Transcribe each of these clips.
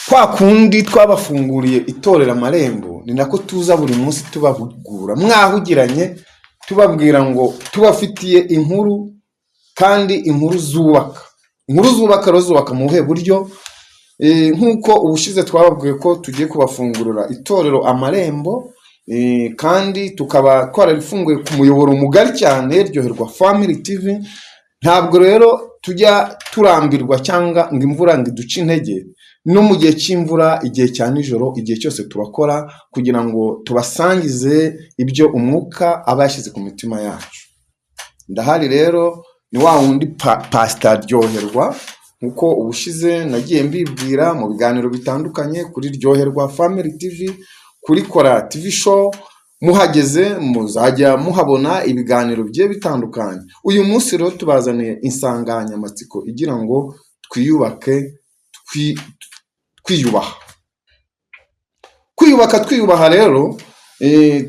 Kwa kundi twabafunguriye itorero Amarembo, ni nako tuza buri munsi tubahugura mwahugiranye, tubabwira ngo tubafitiye inkuru kandi inkuru zubaka. Inkuru zubaka rero zubaka mu buhe buryo? Nk'uko ubushize twababwiye ko tugiye kubafungurira itorero Amarembo, kandi tukaba twararifunguye ku muyoboro mugari cyane, Ryoherwa Family TV. Ntabwo rero tujya turambirwa cyangwa ngo imvura ngo iduce intege. No mu gihe cy'imvura, igihe cya nijoro, igihe cyose turakora kugira ngo tubasangize ibyo umwuka aba yashyize ku mitima yacu. Ndahari rero, ni wa wundi Pasita Ryoherwa, nkuko ubushize nagiye mbibwira mu biganiro bitandukanye kuri Ryoherwa Family TV, kuri Kora TV Show. Muhageze muzajya muhabona ibiganiro bigiye bitandukanye. Uyu munsi rero tubazaniye insanganyamatsiko igira ngo twiyubake twiyubaha. Kwiyubaka twiyubaha rero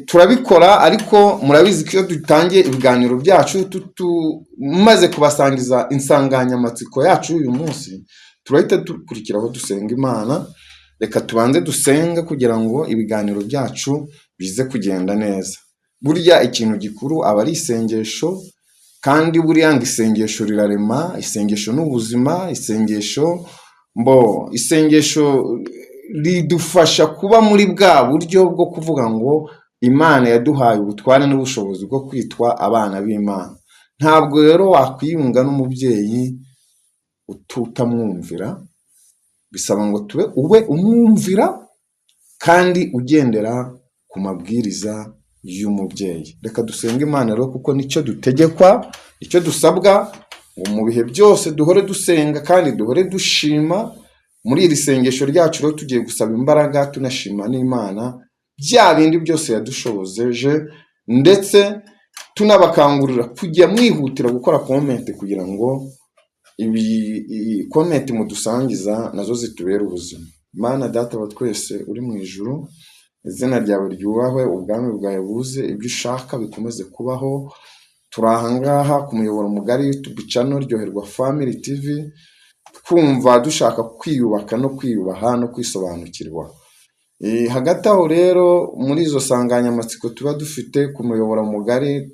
turabikora, ariko murabizi ko iyo dutangiye ibiganiro byacu tumaze kubasangiza insanganyamatsiko yacu y'uyu munsi, turahita dukurikiraho dusenga Imana. Reka tubanze dusenge kugira ngo ibiganiro byacu bize kugenda neza. Burya ikintu gikuru aba ari isengesho, kandi buriya ngo isengesho rirarema, isengesho ni ubuzima, isengesho mbo isengesho ridufasha kuba muri bwa buryo bwo kuvuga ngo Imana yaduhaye ubutware n'ubushobozi bwo kwitwa abana b'Imana. Ntabwo rero wakwiyunga n'umubyeyi utamwumvira, bisaba ngo tube ube umwumvira kandi ugendera ku mabwiriza y'umubyeyi. Reka dusenge Imana rero, kuko nicyo dutegekwa, nicyo dusabwa, ngo mu bihe byose duhore dusenga kandi duhore dushima. Muri iri sengesho ryacu rero tugiye gusaba imbaraga, tunashima n'Imana bya bindi byose yadushobozeje, ndetse tunabakangurira kujya mwihutira gukora comment kugira ngo ibi comment mudusangiza nazo zitubere ubuzima. Mana Data wa twese uri mu ijuru, izina ryawe ryubahwe, ubwami bwawe buze, ibyo ushaka bikomeze kubaho. Turi ahangaha ku muyoboro mugari YouTube channel Ryoherwa Family TV, twumva dushaka kwiyubaka no kwiyubaha no kwisobanukirwa. Hagati aho rero, muri izo nsanganyamatsiko tuba dufite ku muyoboro mugari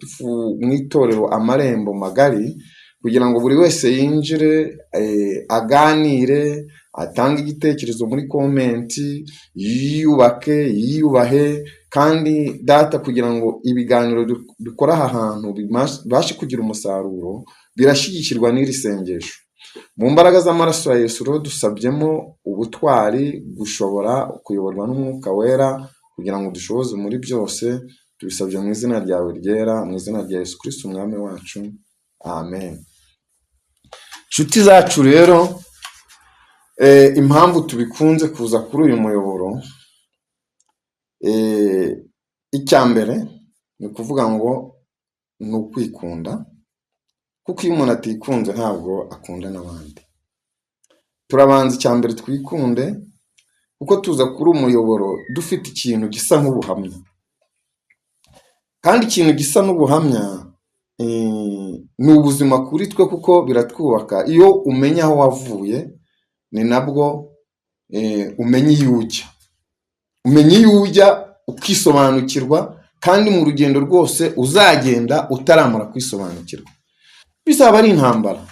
mu itorero Amarembo Magari, kugira ngo buri wese yinjire, aganire, atange igitekerezo muri comment, yiyubake, yiyubahe. Kandi Data, kugira ngo ibiganiro dukora aha hantu bibashe kugira umusaruro, birashyigikirwa n'iri sengesho. Mu mbaraga z'amaraso ya Yesu rero dusabyemo ubutwari, gushobora kuyoborwa n'Umwuka Wera, kugira ngo dushoboze muri byose. Tubisabye mu izina ryawe ryera, mu izina rya Yesu Kristo Umwami wacu, amen. Inshuti zacu rero, impamvu tubikunze kuza kuri uyu muyoboro, icya mbere ni ukuvuga ngo ni ukwikunda, kuko iyo umuntu atikunze ntabwo akunda n'abandi. Turabanza icya mbere twikunde, kuko tuza kuri umuyoboro dufite ikintu gisa nk'ubuhamya, kandi ikintu gisa n'ubuhamya ni ubuzima kuri twe, kuko biratwubaka. Iyo umenya aho wavuye, ni nabwo umenya iyo ujya, umenya iyo ujya ukisobanukirwa. Kandi mu rugendo rwose uzagenda utaramara kwisobanukirwa, bizaba ari intambara.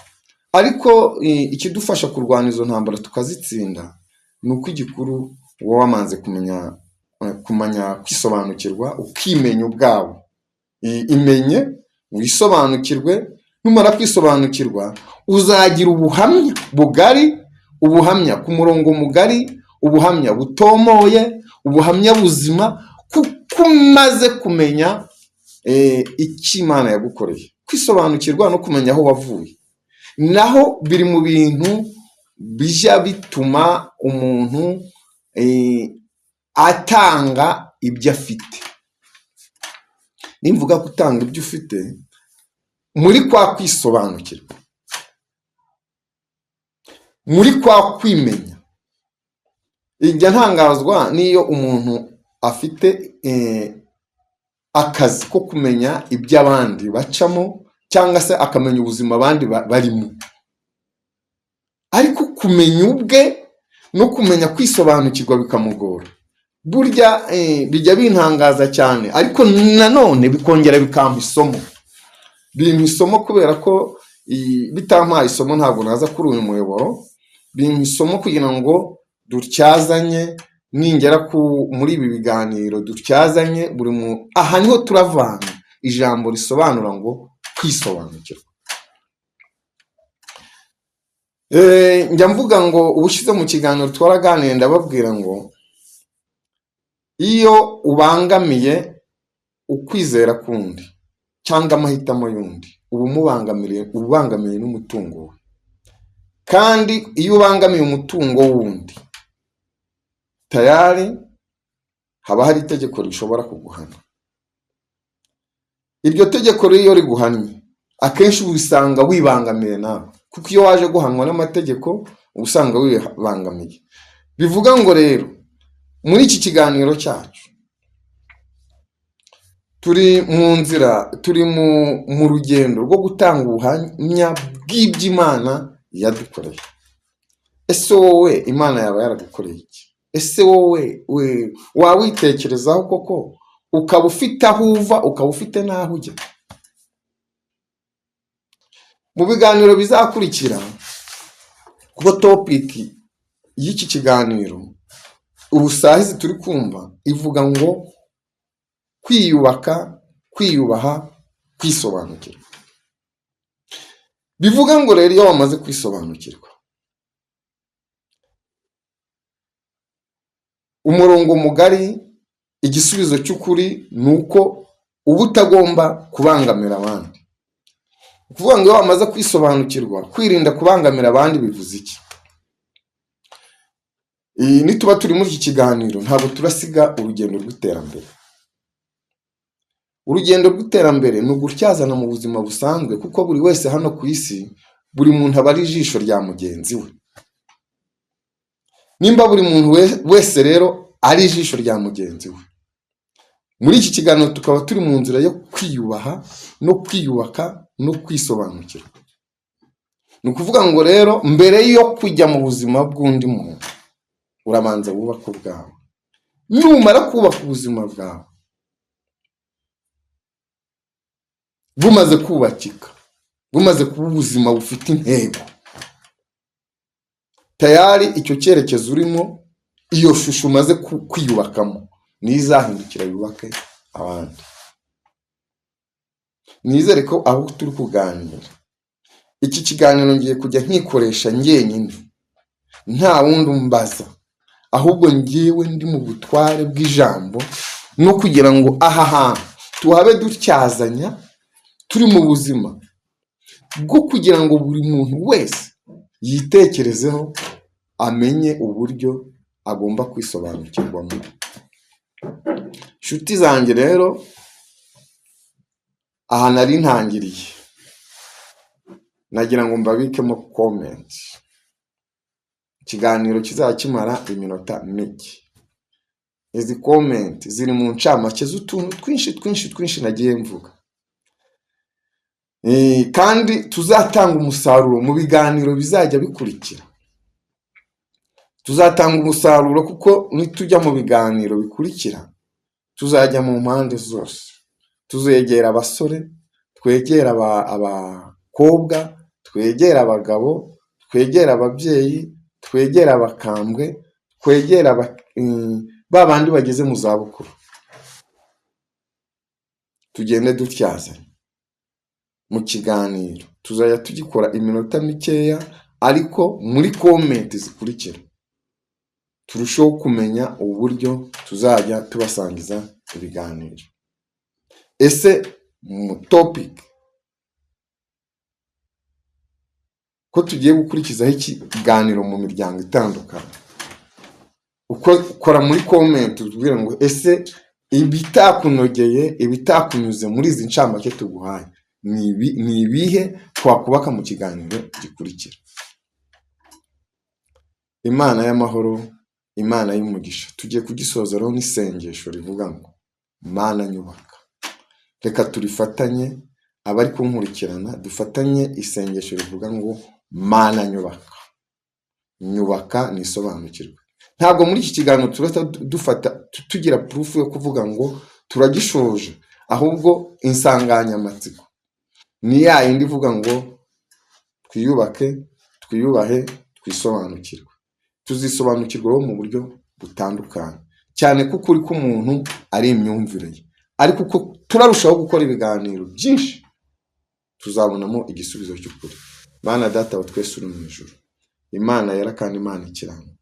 Ariko ikidufasha kurwana izo ntambara tukazitsinda ni uko igikuru uba wamanze kumenya kwisobanukirwa, ukimenya ubwawe. Imenye, wisobanukirwe. Numara kwisobanukirwa, uzagira ubuhamya bugari, ubuhamya ku murongo mugari, ubuhamya butomoye, ubuhamya buzima, kuko umaze kumenya icyo Imana yagukoreye. Kwisobanukirwa no kumenya aho wavuye naho biri mu bintu bijya bituma umuntu atanga ibyo afite. Nimvuga gutanga ibyo ufite, muri kwa kwisobanukirwa, muri kwa kwimenya, ijya ntangazwa n'iyo umuntu afite akazi ko kumenya ibyo abandi bacamo, cyangwa se akamenya ubuzima abandi barimo, ariko kumenya ubwe no kumenya kwisobanukirwa bikamugora. Burya bijya bintangaza cyane, ariko nanone bikongera bikampa isomo. Bimpa isomo kubera ko bitampaye isomo ntabwo naza kuri uyu muyoboro. Bimpa isomo kugira ngo dutyazanye, ningera muri ibi biganiro dutyazanye buri muntu. Aha niho turavana ijambo risobanura ngo kwisobanukirwa. Njya mvuga ngo ubushize mu kiganiro twaraganiriye, ndababwira ngo iyo ubangamiye ukwizera kundi cyangwa amahitamo y'undi, uba umubangamiye, uba ubangamiye n'umutungo we. Kandi iyo ubangamiye umutungo w'undi, tayari haba hari itegeko rishobora kuguhana. Iryo tegeko rero iyo riguhannye, akenshi usanga wibangamiye nawe, kuko iyo waje guhanwa n'amategeko uba usanga wibangamiye. Bivuga ngo rero muri iki kiganiro cyacu turi mu nzira, turi mu rugendo rwo gutanga ubuhamya bw'iby'Imana yadukoreye. Ese wowe Imana yaba yaragukoreye iki? Ese wowe wawitekerezaho koko, ukaba ufite aho uva, ukaba ufite n'aho ujya? Mu biganiro bizakurikira, kuko topiki y'iki kiganiro ubu sahizi turi kumva ivuga ngo kwiyubaka, kwiyubaha, kwisobanukirwa. Bivuga ngo rero iyo wamaze kwisobanukirwa, umurongo mugari, igisubizo cy'ukuri ni uko uba utagomba kubangamira abandi. Ni ukuvuga ngo iyo wamaze kwisobanukirwa, kwirinda kubangamira abandi bivuze iki? Nituba turi muri iki kiganiro ntabwo turasiga urugendo rw'iterambere. Urugendo rw'iterambere ni ugutyazana mu buzima busanzwe, kuko buri wese hano ku isi, buri muntu aba ari ijisho rya mugenzi we. Nimba buri muntu wese rero ari ijisho rya mugenzi we, muri iki kiganiro tukaba turi mu nzira yo kwiyubaha no kwiyubaka no kwisobanukirwa. Ni ukuvuga ngo rero mbere yo kujya mu buzima bw'undi muntu, urabanza wubake ubwawe. Numara kubaka ubuzima bwawe bumaze kubakika, bumaze kuba ubuzima bufite intego, tayari icyo cyerekezo urimo, iyo shusho umaze kwiyubakamo, niyo izahindukira yubake abandi. Nizere ko aho turi kuganira, iki kiganiro ngiye kujya nkikoresha njyenyine, nta wundi umbaza, ahubwo ngewe ndi mu butware bw'ijambo, no kugira ngo aha hantu tuhabe dutyazanya, turi mu buzima bwo kugira ngo buri muntu wese yitekerezeho, amenye uburyo agomba kwisobanukirwamo. Inshuti zanjye rero, aha nari ntangiriye, nagira ngo mbabikemo comment. Ikiganiro kizajya kimara iminota mike. Izi comment ziri mu ncamake z'utuntu twinshi twinshi twinshi nagiye mvuga. Kandi tuzatanga umusaruro mu biganiro bizajya bikurikira. Tuzatanga umusaruro kuko nitujya mu biganiro bikurikira, tuzajya mu mpande zose. Tuzegera abasore, twegere abakobwa, twegere abagabo, twegere ababyeyi, twegere abakambwe, twegere ba bandi bageze mu zabukuru. Tugende dutyazanya mu kiganiro. Tuzajya tugikora iminota mikeya, ariko muri comment zikurikira turusheho kumenya uburyo tuzajya tubasangiza ibiganiro. Ese mu topic ko tugiye gukurikizaho ikiganiro mu miryango itandukanye, uko kora muri comment utubwire ngo ese ibitakunogeye, ibitakunyuze muri izi ncamake tuguhaye ni ibihe twakubaka mu kiganiro gikurikira. Imana y'amahoro, Imana y'umugisha, tugiye kugisoza rero n'isengesho rivuga ngo Mana nyubaka. Reka turifatanye, abari kunkurikirana dufatanye isengesho rivuga ngo Mana nyubaka, Nyubaka nisobanukirwe. Ntabwo muri iki kiganiro turahita dufata tugira proof yo kuvuga ngo turagishoje, ahubwo insanganyamatsiko ni ya yindi ivuga ngo twiyubake, twiyubahe, twisobanukirwe. Tuzisobanukirwa rero mu buryo butandukanye, cyane ko ukuri k'umuntu ari imyumvire ye, ariko uko turarushaho gukora ibiganiro byinshi tuzabonamo igisubizo cy'ukuri. Mana Data wa twese uri mu ijuru, Imana yera kandi Imana ikiranuka,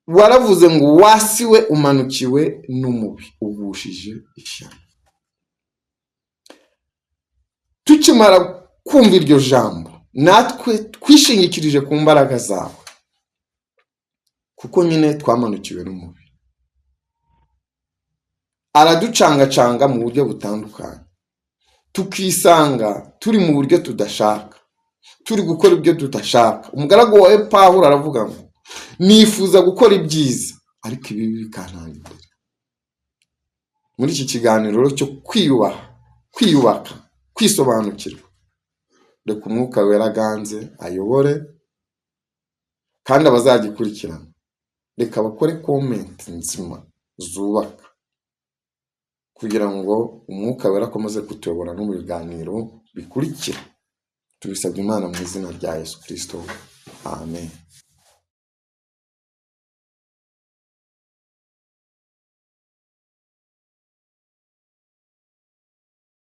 waravuze ngo wasiwe umanukiwe n'umubi ugushije ishyano. Tukimara kumva iryo jambo, natwe twishingikirije ku mbaraga zawe, kuko nyine twamanukiwe n'umubi, araducangacanga mu buryo butandukanye, tukisanga turi mu buryo tudashaka, turi gukora ibyo tudashaka. Umugaragu wawe Pawulo aravuga ngo nifuza gukora ibyiza ariko ibibi bikantanga imbere. Muri iki kiganiro rero cyo kwiyubaha, kwiyubaka, kwisobanukirwa, reka Umwuka Wera aganze ayobore, kandi abazagikurikirana reka bakore comment nzima zubaka, kugira ngo Umwuka Wera akomeze kutuyobora no mu biganiro bikurikira. Tubisabye Imana mu izina rya Yesu Kirisito, amen.